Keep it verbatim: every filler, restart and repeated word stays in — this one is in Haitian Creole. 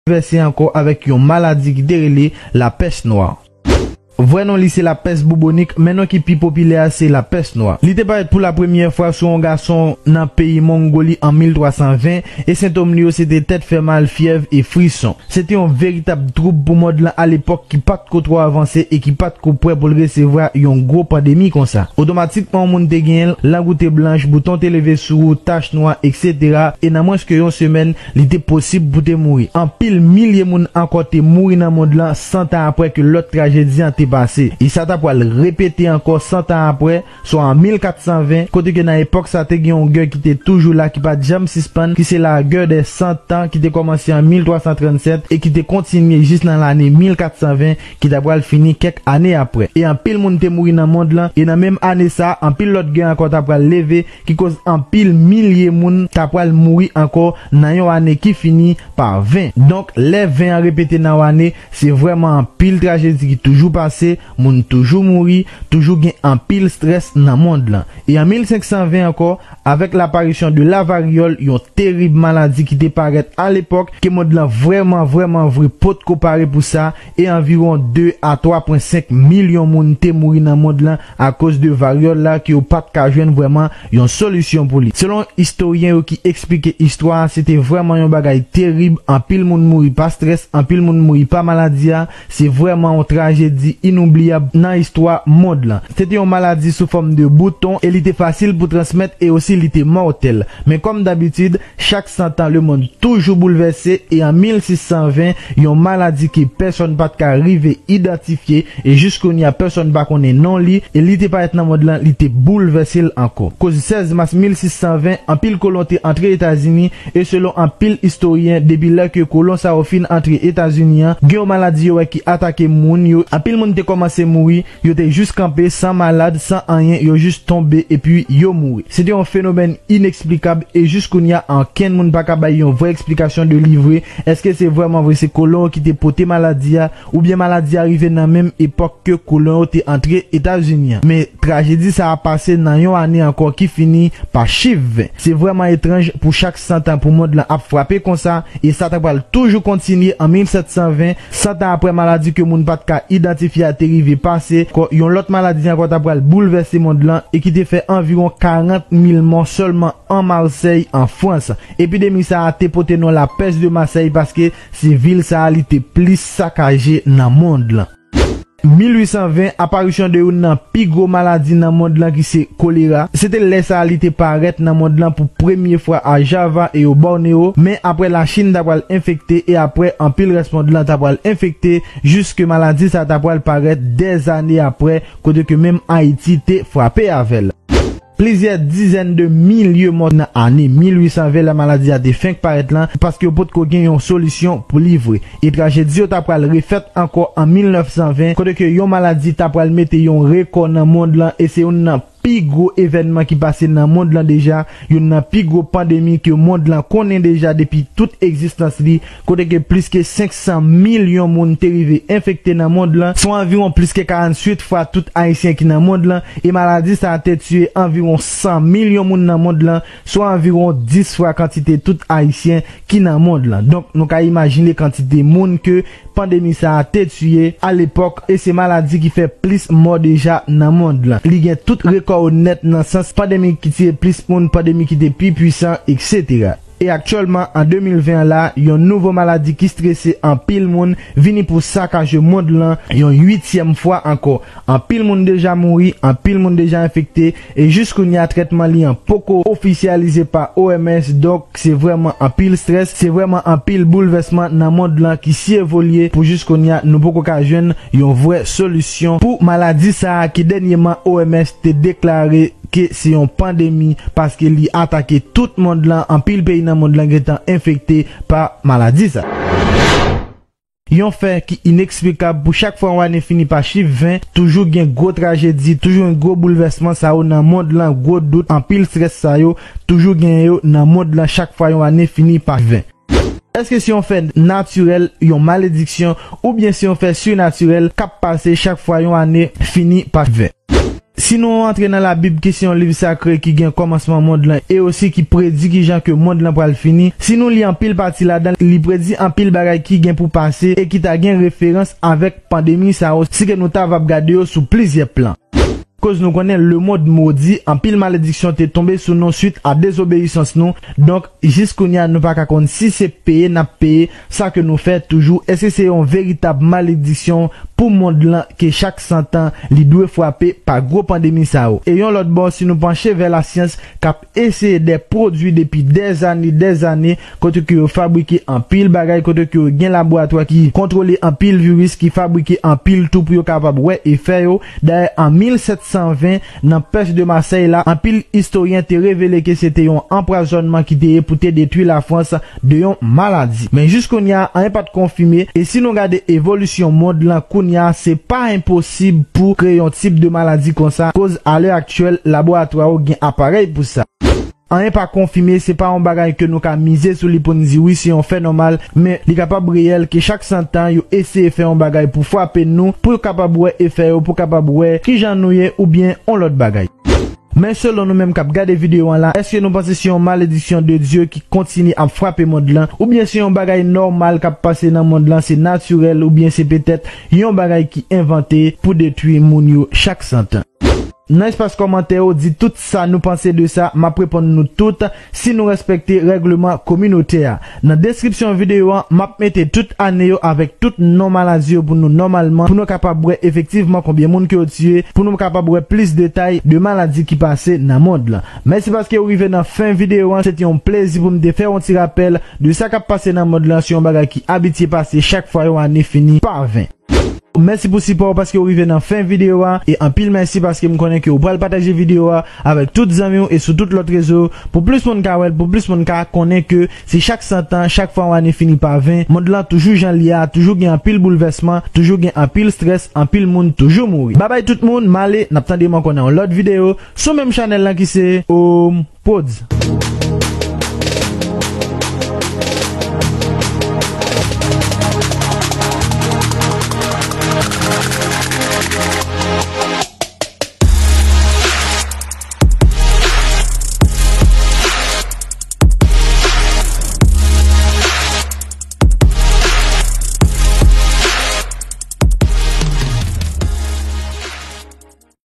vèse ankò avèk yon maladi ki te rele lapès nwa. Vrè non li se lapès boubonik, men non ki pi popilè a se lapès nwa. Li te parèt pou lapremyè fwa sou yon gason nan peyi Mongoli an mil twa san ven, e sentòm li yo se te tèt fè mal, fyèv e frison. Se te yon veritab twoub pou mond lan alepòk ki pa t ko twò avanse e ki pa t ko prè pou l resevwa yon gwo pandemi konsa. Otomatikman, yon moun te genyen l, lang ou te blanch, bouton te leve sou ou, tach nwa, etsetera. E nan mwens ke yon semèn, li te posib pou te mouri. Anpil milye moun ankò te mouri nan mond lan san tan apre ke lòt trajedi an te pase. E sa ta pral repete ankò san tan apre, swa an mil kat san ven, kote ke nan epòk sa te gen yon gè ki te toujou la, ki pa t janm sispann, ki se la guerre des cent ans, ki te kòmanse an mil twa san trannsèt e ki te kontinye jis nan lane mil kat san ven, ki ta pral fini kèk ane apre. E anpil moun te mouri nan mond lan, e nan menm ane sa, anpil lòt gè ankò ta pral leve, ki koz anpil milye moun ta pral mouri ankò nan yon ane ki fini pa ven. Donk, lè ven an repete nan yon ane, se vrèman anpil trajedi ki toujou pase, moun toujou mouri, toujou gen anpil strès nan mond lan. E an mil senk san ven ankò, avèk laparisyon de la varyòl, yon terib maladi ki te parèt alepòk, ke mond lan vrèman, vrèman vre potko pare pou sa, e anviwon de a twa pwen senk milyon moun te mouri nan mond lan akoz de varyòl la ke yo pa t ka jwenn vrèman yon solisyon pou li. Selon istoryen yo ki eksplike istwa a, se te vrèman yon bagay terib, anpil moun mouri pa strès, anpil moun mouri pa maladi a, se vrèman yon trajedi inoubliyab nan istwa mond lan. Se te yon maladi sou fòm de bouton e li te fasil pou transmèt e osi li te mòtèl. Men kòm dabitid, chak san tan lemonn toujou boulvèse e an mil sis san ven, yon maladi ke pèsonn pa t ka rive idantifye e jiskounye a pèsonn pa konnen non li e li te parèt nan mond lan, li te boulvèse l ankò. Koz sèz mas mil sis san ven, anpil kolon te antre Etazini e selon anpil istoryen, depi lè ke kolon sa yo fin antre Etazini an, gen yon maladi yo wè ki atake moun yo, anpil moun te kòmanse mouri, yo te jis kanpe san malad, san anyen, yo jis tonbe epi yo mouri. Se te yon fenomèn ineksplikab e jiskounye a, ankenn moun pa ka bay yon vrè eksplikasyon de li vre. Èske se vrèman vre se kolon yo ki te pote maladi a, oubyen maladi a rive nan menm epòk ke kolon yo te antre Etazini an? Men trajedi sa a pase nan yon ane ankò ki fini pa chif ven. Se vrèman etranj pou chak san tan pou mond lan ap frape konsa, e sa ta pral toujou kontinye an mil sèt san ven, san tan apre maladi ke moun pa t ka idantifye a te rive pase, kò, yon lòt maladi ankò ta pral boulvèse mond lan e ki te fè anviwon karant mil mò sèlman an Masèy, an Frans. Epidemi sa a te pote non lapès de Masèy paske se vil sa a li te plis sakaje nan mond lan. Mil uit san ven, aparisyon de youn nan pi gwo maladi nan mond lan ki se kolera. Se te lè sa a li te parèt nan mond lan pou premye fwa a Java e o Bòneo, men apre Lachin ta pral enfekte e apre anpil rès mond lan ta pral enfekte, jiske maladi sa a ta pral parèt dèzane apre, kote ke menm Ayiti te frape avè l. Plizyè dizèn de milye mò nan ane mil uit san ven lè maladi a te fenk parèt lan, paske yo potko gen yon solisyon pou li vre. E trajedi yo ta pral refèt ankò an mil nèf san ven, kote ke yon maladi ta pral mete yon rekò nan mond lan, e se youn nan pi gwo evènman ki pase nan mond lan deja, youn nan pi gwo pandemi ke mond lan konnen deja depi tout egzistans li, kote ke plis ke senk san milyon moun te rive enfekte nan mond lan, swa anviwon plis ke karanntuit fwa tout Ayisyen ki nan mond lan, e maladi sa a te tiye anviwon san milyon moun nan mond lan, swa anviwon dis fwa kantite tout Ayisyen ki nan mond lan. Donk, nou ka imajine kantite moun ke pandemi sa a te tiye alepòk, e se maladi ki fè plis mò deja nan mond lan. Li gen tout rekò yo nèt nan sans pandemi ki tiye plis moun, pandemi ki te pi pwisan, etsetera. E aktyèlman, an de mil ven an la, yon nouvo maladi ki strese anpil moun vini pou sakaje mond lan yon uityèm fwa ankò. Anpil moun deja mouri, anpil moun deja enfekte, e jiskounye a trètman li an poko ofisyalize pa O M S, donk se vrèman anpil strès, se vrèman anpil boulvèsman nan mond lan ki si evolye pou jiskounye a nou poko ka jwenn yon vrè solisyon pou maladi sa a ki dènyèman O M S te deklare ke se yon pandemi, paske li atake tout mond lan, anpil peyi nan mond lan gentan enfekte pa maladi sa. Yon fè ki ineksplikab, pou chak fwa yon ane fini pa chif ven, toujou gen gwo trajedi, toujou gen gwo boulvèsman sa yo nan mond lan, gwo dout, anpil strès sa yo, toujou gen yo nan mond lan chak fwa yon ane fini pa ven. Èske se yon fè natirèl, yon malediksyon, oubyen se yon fè sinatirèl k ap pase chak fwa yon ane fini pa ven? Si nou antre nan Labib ki se yon liv sakre ki gen kòmansman mond lan e osi ki predi kijan ke mond lan pral fini, si nou li anpil pati ladan, li predi anpil bagay ki gen pou pase e ki ta gen referans avèk pandemi sa yo, si ke nou ta va ap gade yo sou plizyè plan. Koz nou konnen lemonn modi, anpil malediksyon te tonbe sou nou swit a dezobeyisans nou. Donk, jis kounye a, nou pa ka konn si se peye n ap peye sa ke nou fè toujou. Èske se yon veritab malediksyon pou mond lan ke chak san tan li dwe frape pa gwo pandemi sa yo? E yon lòt bò, si nou panche vè lasyans k ap eseye dè pwodui depi dèzane, dèzane, kote ke yo fabrike anpil bagay, kote ke yo gen laboratwa ki kontwole anpil viris, ki fabrike anpil tou pou yo kapab wè efè yo. Dayè, an mil sèt san ven, nan pèch de Masèy la, anpil istoryen te revele ke se te yon anpwazònman ki te ye pou te detwi Lafrans de yon maladi. Men jis kounye a, anyen pa t konfime, e si nou gade evolisyon mond lan kounye a, se pa enposib pou kreye yon tip de maladi konsa, koz a lè aktyèl, laboratwa yo gen aparèy pou sa. Anyen pa konfime, se pa yon bagay ke nou ka mize sou li pou n di wi, se yon fè nòmal, men li kapab reyèl ke chak san tan yo eseye fè yon bagay pou frape nou, pou yo kapab wè efè yo, pou kapab wè kijan nou ye oubyen yon lòt bagay. Men selon nou menm k ap gade videyo an la, èske nou panse se yon malediksyon de Dye ki kontinye ap frape mond lan, oubyen se yon bagay nòmal k ap pase nan mond lan, se natirèl, oubyen se petèt yon bagay ki envante pou detwi moun yo chak san tan? Nan espas kòmantè yo, di tout sa nou panse de sa, m ap reponn nou tout si nou respekte règleman kominotè a. Nan deskripsyon videyo an, m ap mete tout ane yo avèk tout non maladi yo pou nou nòmalman, pou nou kapab wè efektivman konbyen moun ke yo tiye, pou nou kapab wè plis detay de maladi ki pase nan mond lan. Mèsi paske w rive nan fen videyo an, se te yon plezi pou m te fè yon ti rapèl de sa k ap pase nan mond lan, se yon bagay ki abitye pase chak fwa yon ane fini pa ven. Mèsi pou sipò w paske w rive nan fen videyo a, e anpil mèsi paske m konnen ke w pral pataje videyo a avèk tout zanmi w e sou tout lòt rezo, pou plis moun ka wè l, pou plis moun ka konnen ke se chak san tan, chak fwa yon ane fini pa ven, mond lan toujou jan l ye a, toujou gen anpil boulvèsman, toujou gen anpil strès, anpil moun toujou mouri. Babay tout moun, m ale, n ap tande m ankò nan yon lòt videyo sou menm chanèl lan ki se Home Prodz.